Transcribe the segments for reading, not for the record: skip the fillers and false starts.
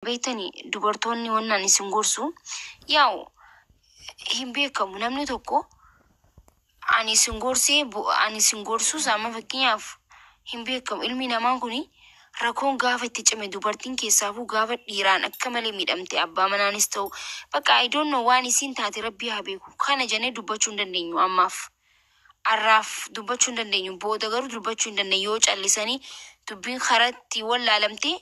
Beektani, dubartoonni wannan isin gorsu yaa'u hin beekamu. Namni tokko ani isin gorsee, ani isin gorsus amma fakkeenyaaf hin beekamu. Ilmi namaa kun rakkoon gaafa itti cime, dubartiin keessaafuu gaafa dhiiraan akka malee miidhamte, abbaa manaanis ta'u, bakka I don't know, waan isiin taate rabbii haa beeku. Kana jennee dubbachuu hin dandeenyu ammaaf. Arraaf dubbachuu hin dandeenyu. Booda garuu dubbachuu hin dandeenyu. Yoo callisanii dubbiin karatti wallaalamte,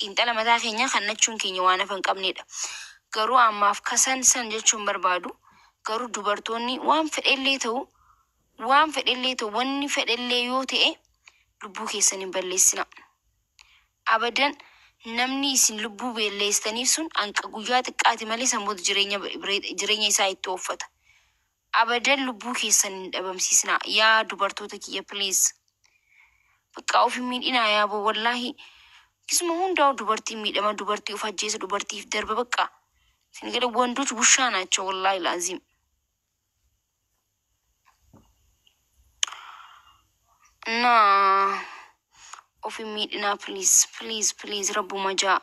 xiinxala mataa keenyaa kannachuun keenya waan hafa hin qabnedha. Garuu ammaaf kasan san jechuun barbaadu, garuu dubartoonni waan fedhellee ta'u, waan fedhellee ta'u, wanni fedhellee yoo ta'e, lubbuu keessan hin balleessina. Abadan namni isin lubbuu balleessitaniif sun hanqa guyyaa xiqqaati malee san booda jireenya isaa itti ooffata. Abadan lubbuu keessan hin dhabamsiisina yaa dubartoota kiyya, please. Bakka of hin miidhinaa yaa boo. Wallaahi kisuma hundaa'u dubartiin miidhama, dubartii of ajjeesa, dubartiif darba. Bakka isin gada ወንዶች ውሻ ናቸው ወላሂ ላዚም። እና of hin miidhinaa, please, please, please. Rabbuma jaa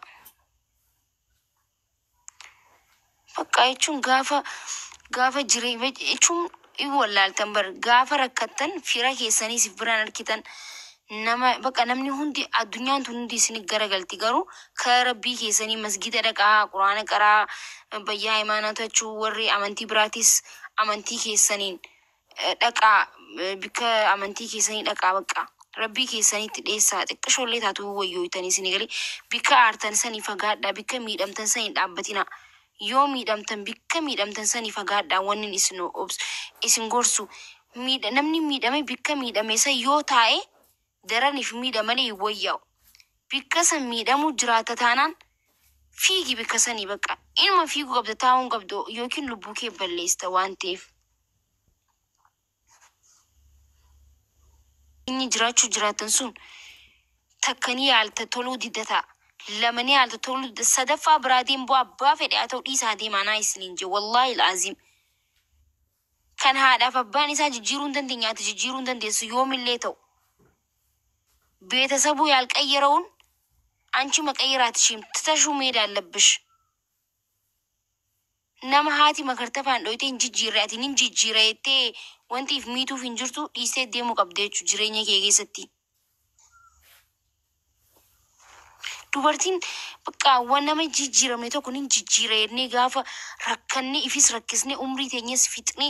bakka jechuun gaafa jireenya jechuun hin wallaaltan bar. Gaafa rakkattan fira keessanii si biraan argitan nama, bakka namni hundi, addunyaan tun hundi isin garagalti. Garuu kara rabbii keessanii masgida dhaqaa, quraana qaraa, bayyaa imaanatachuu, warri amantii biraatis amantii keessaniin dhaqaa, bikka amantii keessanii dhaqaa, bakka rabbii keessanitti dhiyeessaa. Xiqqishoollee taatu wayyooytanii isin galee bikka aartan sanii fagaadhaa, bikka miidhamtan sanii dhaabbatina. Yoo miidhamtan bikka miidhamtan sanii fagaadhaa. Wanni isin isin gorsu, miidha namni miidhame bikka miidhame san yoo taa'e daraniif miidha malee hin wayyaa'u. Bikka san miidhamuu jiraata taanaan fiigi bikka sanii. Bakka inuma fiiguu qabda, taa'uu hin qabdu, yookiin lubbuu kee balleessita waan ta'eef. Inni jiraachuu jiraatan sun takka ni yaalta, toluu didda ta'a. Lama ni yaalta, toluu didda. Sadaffaa biraa deemu abbaa fedhe haa ta'u, dhiisaa deemaa naa isiniin jee, wallaahi laazim. Kan haadhaaf abbaan isaa jijjiiruu hin dandeenye ati jijjiiruu hin dandeessu yoomillee ta'u. ቤተሰቡ ያልቀየረውን አንቺ መቀየር አትችይም። ትተሽው መሄድ አለብሽ። Nama haati makartafaan dhoyitee hin jijjiirre ati nin jijjiira jettee wanti if miituuf hin jirtu, dhiistee deemuu qabda jechuudha jireenya kee keessatti. Dubartiin bakka waan nama jijjiiramne tokko nin jijjiira jennee gaafa rakkanne, ifis rakkisne, umrii teenyas fixne,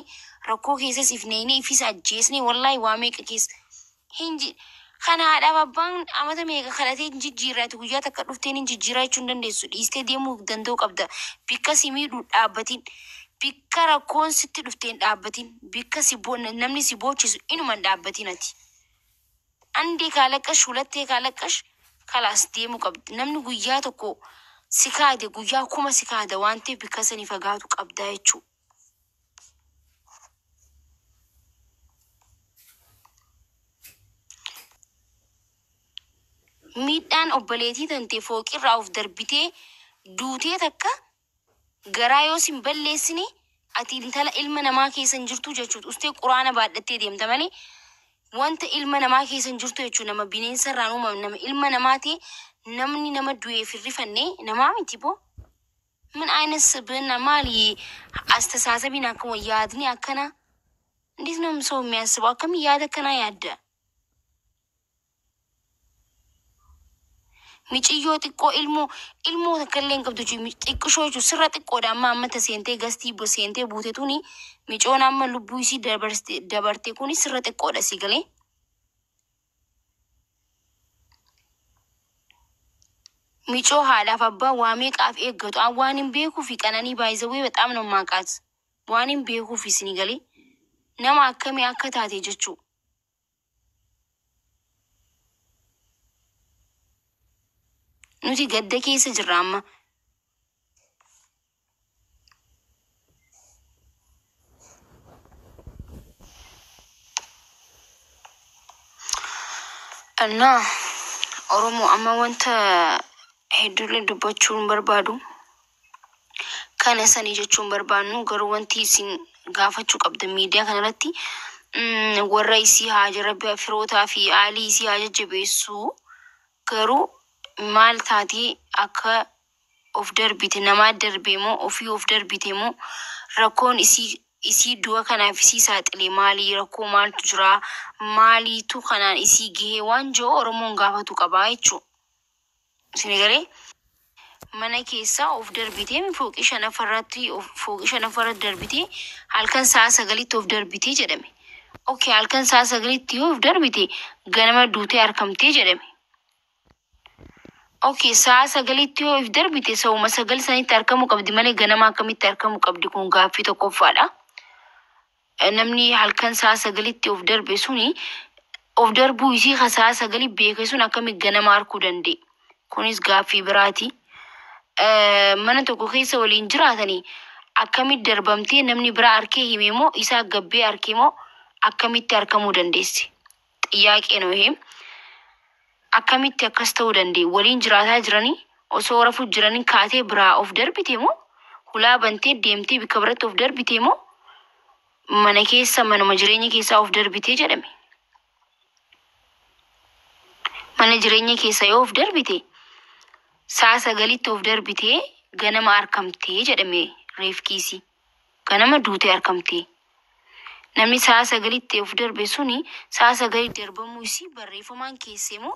rakkoo keessas if neeyne, ifis ajjeesne, wallaahi waa meeqa keessa hin kana haadhaaf abbaan amata meeqa kadhatee hin jijjiirra, ati guyyaa takka dhuftee nin jijjiiraa jechuu hin dandeessu. Dhiistee deemuu danda'uu qabda. Bikka si miidhuu dhaabbatin, bikka rakkoon sitti dhuftee hin dhaabbatin, bikka si namni si boochisu inuma hin dhaabbatin ati. አንዴ ካለቀሽ ሁለቴ ካለቀሽ kalaas deemuu qabdi. Namni guyyaa tokko si kaade guyyaa 1000 si kaada waan ta'eef bikka sanii fagaatu qabda jechuudha. Miidhaan obboleettii tantee fooqirraa of darbitee duutee takka garaa yoo sin balleessine, ati intala ilma namaa keessa hin jirtu jechuudha. Ustee quraana baadhattee deemta malee wanta ilma namaa keessa hin jirtu jechuudha. Nama bineensa irraan uumame, nama ilma namaa ta'e, namni nama du'eef hin rifanne namaa miti boo. ምን አይነት ስብዕና maali አስተሳሰቢን akka yaadni akkana? እንዴት ነው ሰው የሚያስበው? Akkami yaada akkanaa yaadda? Miciyyoo xiqqoo ilmoo takka illee hin qabdu jechuudha. Xiqqishoo jechuudha. Sirra xiqqoodha amma amma ta seentee gastii seentee buute tuni, micoon amma lubbuu isii dabarte kuni sirra xiqqoodha si galee. Micoo haadhaaf abbaa waa meeqaaf eeggatu an waan hin beekuu fi qananii baay'isawee በጣም ነው የማውቃት, waan hin beekuuf isinii galee nama akkamii akka taate jechuu. Nuti gadda keessa jirra amma. እና Oromoo amma wanta hedduullee dubbachuu hin barbaadu. Kana sanii jechuu hin barbaannu, garuu wanti isin gaafachuu qabdan miidiyaa kanarratti warra isii haa rabbi firootaa fi haalii isii haa jajjabeessu, garuu maal taatee akka of darbite? Namaa darbe moo ofii of darbite moo rakkoon isii du'a kanaaf isii saaxile maali? Rakkoo maaltu jira? Maaliitu kanaan isii gahee waan jiru Oromoon gaafatu qabaa jechuudha. Isin galee mana keessaa of darbitee fooqii shanaffarratti darbitee halkan sa'a 9tti of darbitee jedhame. Okay, halkan sa'a 9tti yoo of darbite ganama duutee argamtee jedhame. Okay, sa'a 9tti yoo of darbite sa'uma 9 sanitti argamuu qabdi malee ganama akkamitti argamuu qabdi? Kun gaaffii tokkoffaadha. Namni halkan sa'a 9tti of darbe suni of darbuu isii ka sa'a 9 beeke sun akkamitti ganama arguu danda'e? Kunis gaaffii biraati. Mana tokko keessa waliin jiraatanii akkamitti darbamtee namni biraa arkee hime moo isaa gabbee arkee moo akkamitti argamuu dandeessi? ጥያቄ ነው ይሄም። Akkamitti akkas ta'uu danda'e? Waliin jiraataa jiranii osoo rafuu jiranii kaatee biraa of darbite moo hulaa bantee deemtee bikka biratti of darbite moo mana keessa manuma jireenya keessaa of darbitee jedhame? Mana jireenya keessa yoo of darbite sa'a 9tti of darbitee ganama argamtee jedhame reefkiisii. Ganama duutee argamtee. Namni sa'a 9tti of darbe suni sa'a 9tti darbamuu isii barreeffamaan keessee moo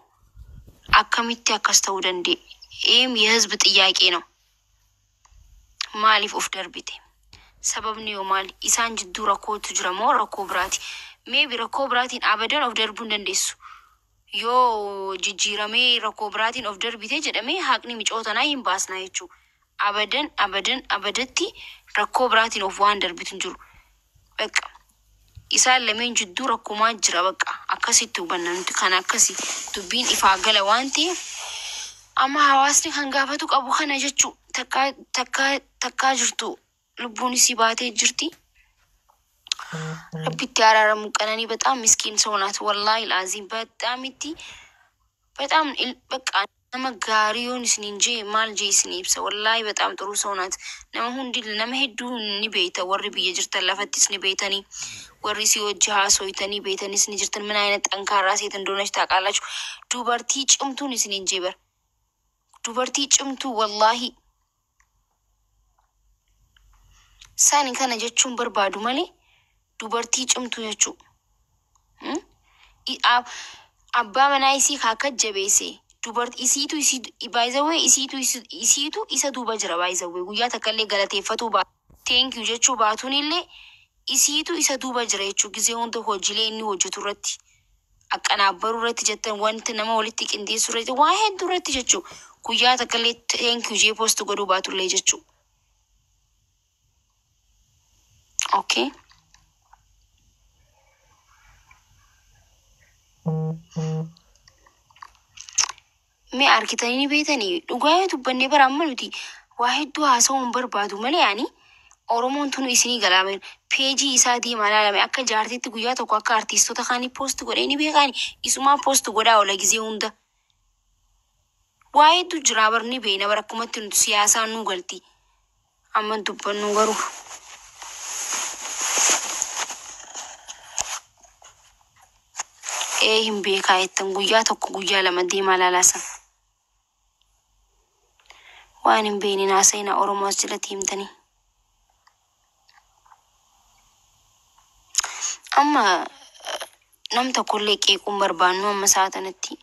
akkamitti akkas ta'uu danda'e? ይህም የህዝብ ጥያቄ ነው። Maaliif of darbite? Sababni yoo maali? Isaan jidduu rakkootu jira moo rakkoo biraati? Maybe rakkoo biraatiin abadan of darbuu hin dandeessu. Yoo jijjiiramee rakkoo biraatiin of darbite jedhamee haqni micootanaa hin baasna jechuudha. Abadan abadan abadatti rakkoo biraatiin of waan darbitu hin jiru. በቃ isaan lameen jidduu rakkumaa jira በቃ akkasitti hubanna nuti kana akkasi dubbiin ifaa gala waan ta'eef amma hawaasni kan gaafatu qabu kana jechuu takkaa takkaa takkaa jirtu lubbuun isii baatee jirti. Rabbitti araaramu. Qananii በጣም ምስኪን ሰው ናት። ወላሂ ላዚም በጣም itti በጣም በቃ nama gaarii yoon isiniin jee maal jee isin ibsa? Wallaahi በጣም ጥሩ ሰው ናት። Nama hundi nama hedduu ni beeyta. Warri biyya jirtan lafattis ni beeytanii, warri isii wajji haasoytanii beeytanis ni jirtan. ምን አይነት ጠንካራ ሴት እንደሆነች ታውቃላችሁ። Dubartii cimtuun isiniin jee bar dubartii cimtuu wallaahi sani kana jechuun barbaadu malee dubartii cimtuu jechuu. Abbaa manaa isii ka jabeesse dubartii isiitu isii baay'izawwee isiitu isa duuba jira. Baay'izawwee guyyaa takka illee galateeffatuu baatu thank you jechuu baatuun illee isiitu isa duuba jira jechuu. Gizee hunda hojiilee inni hojjetu irratti akkanaabbaruu irratti jettan wanti nama walitti qindeessuu irratti waa hedduu irratti jechuu guyyaa takka illee thank you jee post godhuu baatullee jechuu. Okay. Mee argitanii ni beektanii dhugaa yoo dubbannee bara amma nuti waa hedduu haasa'uu hin barbaadu malee ani Oromoon tunu isinii galaamen peejii isaa deemaa ilaalame akka jaartitti guyyaa tokko akka artiistota kaanii post godhee ni beekaani isumaa post godhaa oola gizee hunda. Waa hedduu jiraa bar ni beekna bara akkumatti nuti siyaasaan nu galti. Amma dubbannu garuu. Ee, hin beekaa jettan guyyaa tokko guyyaa lama deemaa ilaalaasan. Waan hin beekne haasa'ina Oromoo as jalatti himtanii. Amma nam tokkollee qeequun barbaannu amma sa'a kanatti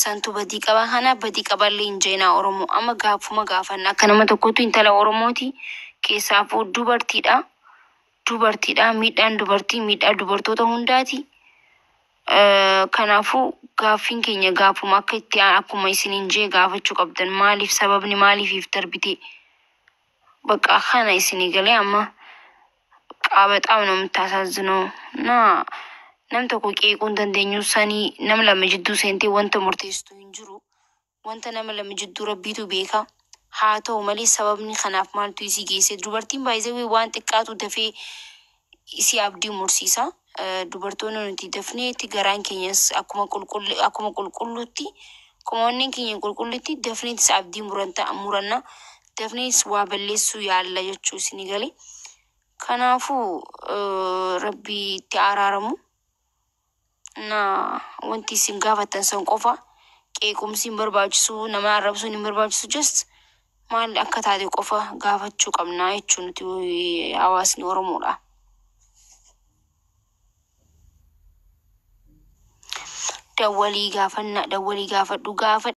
santu badii qaba kana badii qaballee hin jeenaa. Oromoo amma gaafuma gaafanna akka nama tokkotti intala Oromooti keessaafuu dubartiidha. Dubartiidha, miidhaan dubartii miidhaa dubartoota hundaati. Kanaafuu gaaffiin keenya gaafuma akka itti akkuma isiniin jee gaafachuu qabdan maaliif sababni maaliif darbite በቃ kana isinii galee amma በጣም ነው የምታሳዝነው እና nam tokko qeequu hin dandeenyu sanii nama lama jidduu seentee wanta murteessitu hin jiru. Wanta nama lama jidduu rabbiitu beeka. Haa ta'u malee sababni kanaaf maaltu isii geesse? Dubartiin baay'ee waan xiqqaatu dafee isii abdii mursiisa. Dubartoonni nuti dafneetti garaan keenyas akkuma qulqulluutti akkuma onneen keenya qulqulluutti dafneetis abdii muranna dafneetis waa balleessuu yaalla jechuu isinii galee. Kanaafuu rabbi itti araaramu. Na wanti isin gaafattan san qofa qeequmsi hin barbaachisu, nama arrabsuun hin barbaachisu, just Maal akka taate qofa gaafachuu qabnaa jechuu nuti hawaasni Oromoodha. Dawwalii gaafannaa, dawwalii gaafadhu, gaafadhu.